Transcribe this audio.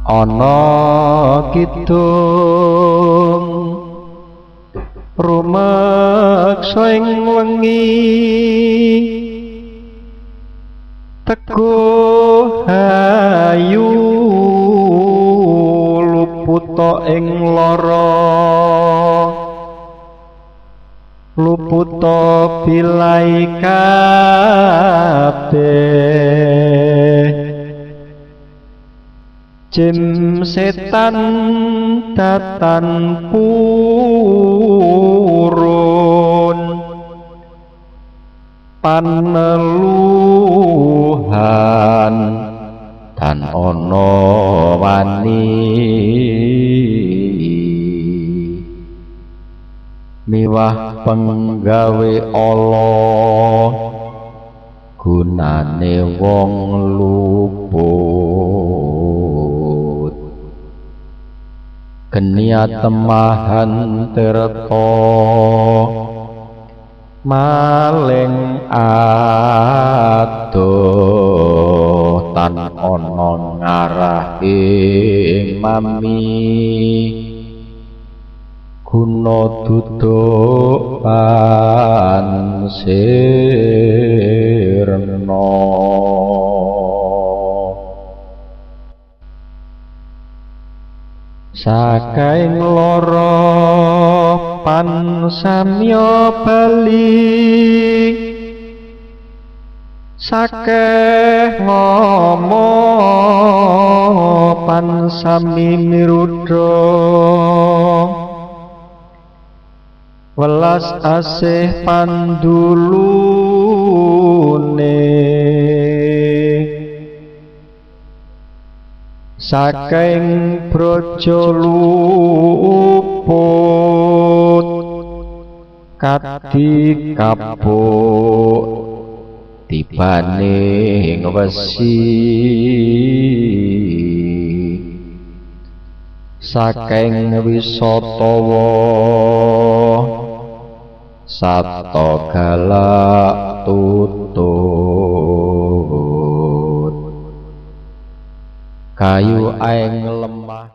Ana kidung rumeksa ing wengi, teguh hayu luputa ing lara, luputa bilai kabeh. Jim setan datan purun, paneluhan dan ana wani, miwah penggawe Allah gunane wong luput. Genia temahan tirta maling adoh, tan ana ngarahe mami, guna duduk pan sirna. Sakaing lara pan samya bali, sakeh ngomo pan sami mirudha, welas asih pandulune. Saking braja luput kadi kapuk tibane wesi, saking wisatawa sato galak tutut, kayu aeng lemah.